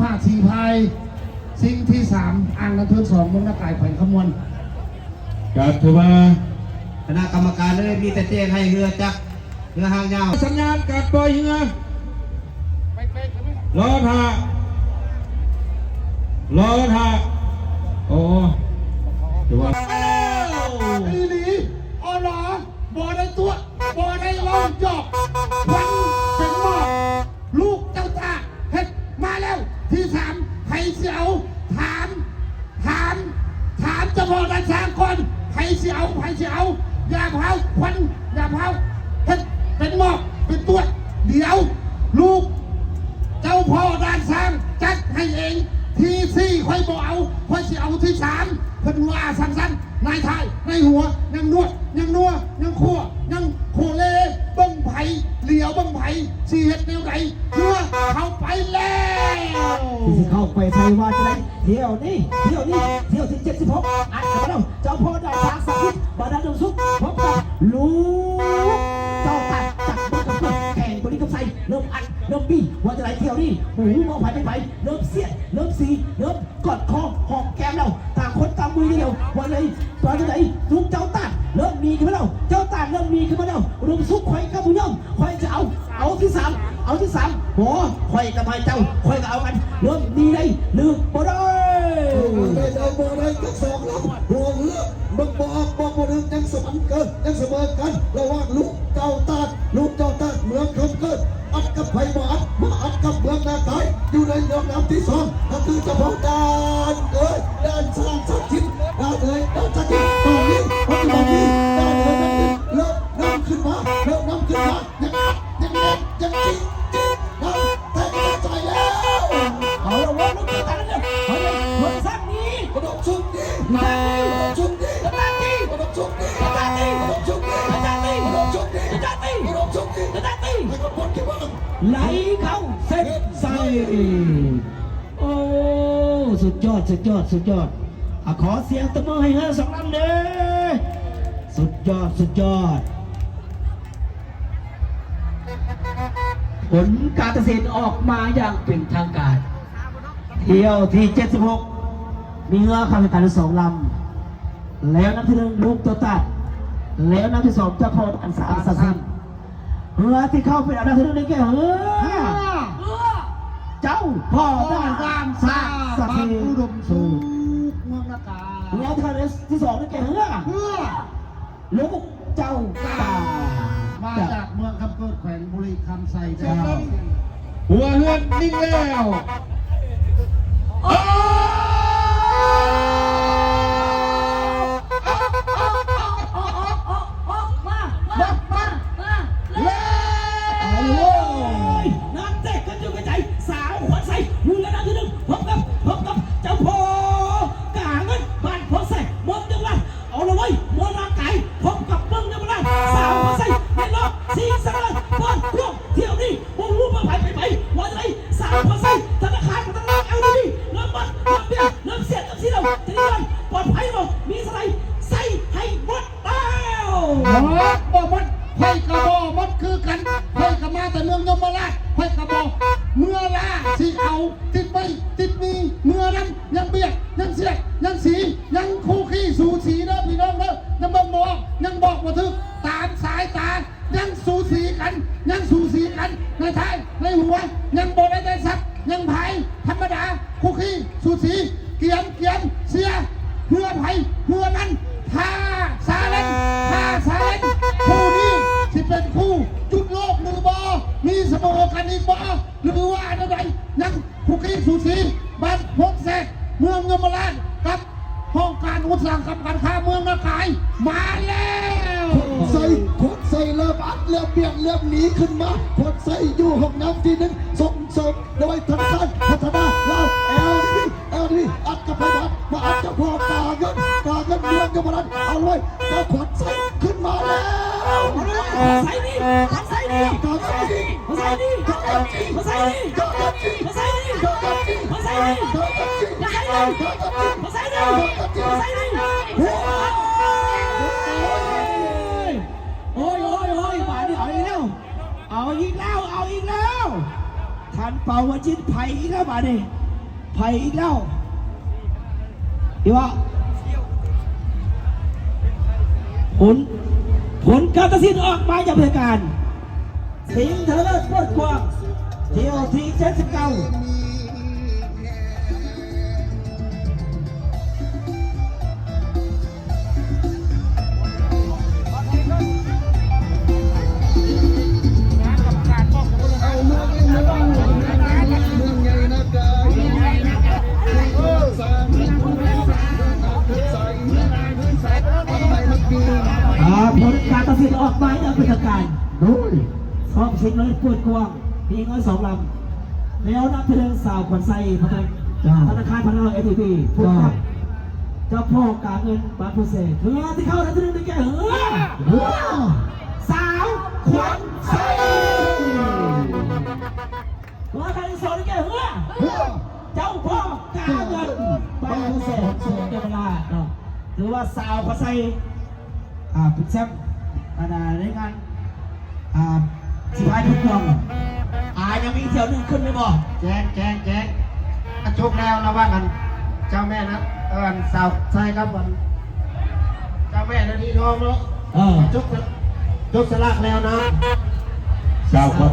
ພາສີພາຍ ຊິງທີສາມ ອ່າງນາເທີນສອງ ເມືອງນາກາຍ ແຂວງຄຳມ່ວນ. ກໍຖືວ່າ ຄະນະກຳມະການເອີຍ ມີແຕ່ແຈ້ງໃຫ້ເຮືອຈັກ ເຮືອຫາງຍາວ ສັນຍານການປ່ອຍເຮືອ ລໍຖ້າ ລໍຖ້າ ໂອ້ ຖືວ່າ ອີ່ຫຼີ ອໍຫຼໍ ບໍ່ໄດ້ຕົວະ ບໍ່ໄດ້ເວົ້າຫຍອກ ຂວັນເປັນໝອກ ລູກເຈົ້າຕາເຮັດມາແລ້ວທີສາມ ໃຜຊິເອົາ ຖາມ ຖາມ ຖາມເຈົ້າພໍ່ດ່ານຊ້າງກ່ອນ ໃຜຊິເອົາ ໃຜຊິເອົາ ຢ່າພາວຂວັນ ຢ່າພາວເຮັດເປັນໝອກເປັນຕົວະ ດຽວລູກເຈົ້າພໍ່ດ່ານຊ້າງຈັດໃຫ້ເອງ ທີສີ່ຂ້ອຍບໍ່ເອົາ ຂ້ອຍຊິເອົາທີສາມ ເພິ່ນວ່າຊັ້ນໆ. ນາຍທ້າຍ ນາຍຫົວ ຍັງນວດ ຍັງນົວ ຍັງຂົ້ວ ຍັງໂຄເລ ເບິ່ງໃຜ ຫຼຽວເບິ່ງໃຜ ຊິເຮັດແນວໃດ ເຮືອເຂົ້າໄປແລ້ວ ຊິເຂົ້າໄປໃສ່ວ່າຈັ່ງໃດ ທ່ຽວນີ້ ທ່ຽວນີ້ ທ່ຽວທີເຈັດສິບຫົກ ອັດເຂົ້າມາແລ້ວ ເຈົ້າພໍ່ດາວສາກສັກສິດ ບາດານອຸດົມສຸກ ພົບກັບລູກເຈົ້າຕາກ ຈັບມືກັບເພື່ອນ ແຂ່ງຕົວນີ້ກັບໃສ່ ເລີ່ມອັດ ເລີ່ມບີ ວ່າຈັ່ງໃດ ທ່ຽວນີ້ ບໍ່ຮູ້ວ່າໃຜເປັນໃຜ ເລີ່ມສຽດ ເລີ່ມສີ ເລີ່ມ ກອດຄໍຫອມແກ້ມແລ້ວ ຕ່າງຄົນຕ່າງມືດຽວ ວ່າໃດ ວ່າຈັ່ງໃດ ລຸງເຈົ້າຕາດເລີ່ມມີຂຶ້ນມາແລ້ວ ເຈົ້າຕາດເລີ່ມມີຂຶ້ນມາແລ້ວ ອຸດົມສຸກ ຂ້ອຍກໍບໍ່ຍອມ ຂ້ອຍຈະເອົາ ເອົາທີສາມ ເອົາທີສາມ ບໍ່ ຂ້ອຍກໍໃຫ້ເຈົ້າ ຂ້ອຍກໍເອົາກັນ ເລີ່ມມີໄດ້ ຫຼື ບໍ່ໄດ້ ບໍ່ໄດ້ ບໍ່ໄດ້ ທັງສອງລຳ ຫົວເຮືອ ເບິ່ງບໍ່ອອກ ບໍ່ ບໍ່ເຖິງ ຍັງສະໝັນເກີນ ຍັງສະເໝີກັນ ລະຫວ່າງລຸງເຈົ້າຕາດ ລຸງເຈົ້າຕາດ ເມືອງຄຳເກີດ ອັດກັບໄພມາອັດ ມາອັດກັບເມືອງນາກາຍ ຢູ່ໃນລຳທີ່ສອງ ກໍຄືເຈົ້າຂອງດ່ານເອີຍ ດ່ານສາກສັກສິດ ດ່ານເອີຍ ດ່ານສັກສິດ ຕອນນີ້ ປັດຈຸບັນນີ້ ດ່ານເອີຍ ເລີ່ມນຳຂຶ້ນມາ ເລີ່ມນຳຂຶ້ນມາ ຍັງອັດ ຍັງແໜ້ນ ຍັງຈິກ ຈິກ ນຳແຕ່ງໃຈແລ້ວ ເອົາລະເວີ້ຍ ລູກຕາເລີຍ ເອົາເລີຍ ເມືອງສັກນີ້ ອຸດົມສຸກນີ້ ອຸດົມສຸກນີ້ ອຸດົມສຸກນີ້ ອຸດົມສຸກນີ້ ອຸດົມສຸກນີ້ ອຸດົມສຸກນີ້ ອຸດົມສຸກນີ້ ອຸດົມສຸກນີ້ ອຸດົມສຸກນີ້ ໃຫ້ກັບຄົນທີ່ວ່າ ໄຫຼເຂົ້າເສັ້ນໄຊ ໂອ້ ສຸດຍອດ ສຸດຍອດ ສຸດຍອດ ອາ ຂໍສຽງຕົບມືໃຫ້ເຮືອສອງລຳເດີ້ ສຸດຍອດ ສຸດຍອດ ຜົນການຕັດສິນອອກມາຢ່າງເປັນທາງການ ທ່ຽວທີເຈັດສິບຫົກ ມີເຮືອເຂົ້າແຂ່ງຂັນສອງລຳ ແລ້ວນຳທີໜຶ່ງ ລຸງເຈົ້າຕາດ ແລ້ວນຳທີສອງ ເຈົ້າພໍ່ດ່ານສາກສັກສິດ ເຮືອທີ່ເຂົ້າເປັນອັນດັບທີໜຶ່ງໄດ້ແກ່ເຮືອ ເຮືອ ເຈົ້າພໍ່ດ່ານສາກສັກສິດ ອຸດົມສຸກ ເມືອງນາກາຍ ເຮືອທີສອງໄດ້ແກ່ເຮືອ ເຮືອ ລູກເຈົ້າຕາດ ມາຈາກເມືອງຄຳເກີດ ແຂວງບໍລິຄຳໄຊ ເຈົ້າ ຫົວເຮືອນນິ່ງແລ້ວ ໂອ້ ອອກ ອອກ ອອກ ອອກ ອອກ ອອກ ມາ ມາ ມາ ມາ ເລີຍ ເອົາເວີ້ຍ ນັກເຕະກັນຢູ່ໄກໆ ສາວຂວັນໄຊ ຢູ່ລະດັບທີໜຶ່ງ ພົບກັບ ພົບກັບເຈົ້າພໍ່ກາເງິນ ບ້ານໂພນໄຊ ເມືອງດຽວກັນ ເອົາລະເວີ້ຍ ເມືອງນາກາຍ ພົບກັບເມືອງຍະມະລາດ ສາວຂວັນໄຊ ໃນລອບຊິງຊະນະເລີດ ເປີດກວ້າງ ທ່ຽວນີ້ ບໍ່ຮູ້ວ່າໃຜເປັນໃຜ ວ່າຈັ່ງໃດ ສາວຂວັນໄຊ ທະນາຄານພັດທະນາ ແອລດີບີ ເງິນໝົດ ເງິນເບຍ ເງິນເສຍ ເງິນຊີໂດ ຈະໄດ້ເງິນປອດໄພບໍ່ ມີເທົ່າໃດໃສ່ໃຫ້ໝົດແລ້ວ ໝົດບໍ່ໝົດ ຂ້ອຍກໍບໍ່ໝົດຄືກັນ ຂ້ອຍກໍມາແຕ່ເມືອງຍົມມະລາດ ຂ້ອຍກໍບໍ່ເມືອລາ ຊິເອົາຕິດໄມ້ຕິດມືເມືອນຳ ຍັງເບຍ ຍັງເສຍ ຍັງສີ ຍັງຄູ່ຄີສູສີເດີພີ່ນ້ອງເດີ ຍັງເບິ່ງບໍ່ອອກ ຍັງບອກບໍ່ຖືກ ຕາມສາຍຕາ ຍັງສູສີກັນ ຍັງສູສີກັນ ໃນທ້າຍ ໃນຫົວ ຍັງບໍ່ໄດ້ໄດ້ສັກ ຍັງພາຍທຳມະດາ ຄຸກຄີສູສີ ກຽມ ກຽມ ເຊຍ ເຮືອໃຜ ເຮືອມັນ ທ່າຊາເລັນ ທ່າຊາເລັນ ຄູ່ນີ້ຊິເປັນຄູ່ຈຸດໂລກຫຼືບໍ່ ມີສະເໝີກັນອີກບໍ່ ຫຼືວ່າແນວໃດ ຍັງຄຸກຄີສູສີ ບ້ານໂພນແຊກ ເມືອງຍົມມະລາດ ກັບ ຫ້ອງການອຸດສາຫະກຳການຄ້າເມືອງນາກາຍ ມາແລ້ວ ຂວັນໄຊ ຂວັນໄຊເລີ່ມອັດ ເລີ່ມບຽດ ເລີ່ມໜີຂຶ້ນມາ ຂວັນໄຊຢູ່ຫ້ອງນ້ຳທີໜຶ່ງ ສົ່ງເສີມໂດຍທະນາຄານພັດທະນາລາວ ແອລດີບີ ແອລດີບີ ອັດກັບໄພມາອັດ ມາອັດກັບພວກກາເງິນ ກາເງິນເມືອງຍົມມະລາດ ເອົາເລີຍ ເຈົ້າຂວັນໄຊຂຶ້ນມາແລ້ວ ເອົາເລີຍ ຂວັນໄຊນີ້ ຂວັນໄຊນີ້ ຂວັນໄຊນີ້ ຂວັນໄຊນີ້ ຂວັນໄຊນີ້ ຂວັນໄຊນີ້ ຂວັນໄຊນີ້ ຂວັນໄຊນີ້ ຂວັນໄຊນີ້ ຂວັນໄຊນີ້ ຂວັນໄຊນີ້ ໂອ້ຍ ໂອ້ຍ ໂອ້ຍ ບາດນີ້ເອົາອີກແລ້ວ ເອົາອີກແລ້ວ ເອົາອີກແລ້ວ ທ່ານເປົາວະຈິດ ໄປອີກແລ້ວບາດນີ້ ໃຜອີກແລ້ວ ອີ່ຫວາ? ຜົນ ຜົນການຕັດສິນອອກມາຢ່າງເປັນທາງການ ຊິງຊະນະເລີດເປີດກວ້າງ ທີໂອທີ ເຈັດສິບເກົ້າ. ອ່າ ຜົນການຕັດສິນອອກມາຢ່າງເປັນທາງການ ໂດຍ ຊ້ອມຊິງເລີຍເປີດກວ້າງ ມີເຮືອສອງລຳ ແລ້ວນັບຖືເຖິງສາວຂວັນໄຊ ທະນາ ທະນາຄານພັດທະນາເອທີບີ ເຈົ້າ ເຈົ້າພໍ່ກາເງິນບາງໂພແສງ ເຮືອທີ່ເຂົ້ານັບຖືໜຶ່ງໄດ້ແກ່ເຮືອ ເຮືອ ສາວຂວັນໄຊ ເຮືອທີ່ສອງໄດ້ແກ່ເຮືອ ເຮືອ ເຈົ້າພໍ່ກາເງິນບາງໂພແສງ ເຈົ້າເວລາເນາະ ຖືວ່າສາວຂວັນໄຊ ອ່າ ເປັນແຊ້ມ ອັນນ່າ ໃນງານ ອ່າ ຊິພາຍຜູ້ກວງ ອ່າ ຍັງມີອີກຖ້ຽວໜຶ່ງຂຶ້ນໄດ້ບໍ່? ແຈ້ງ ແຈ້ງ ແຈ້ງ ກະຈົບແລ້ວລະຫວ່າງອັນ ເຈົ້າແມ່ນະ ເອີ້ນສາວໄຊກັບອັນ ເຈົ້າແມ່ນະທີ່ທອງເນາະ ເອີ ຈົບ ຈົບສະຫຼາກແລ້ວນະ ສາວຂວັນ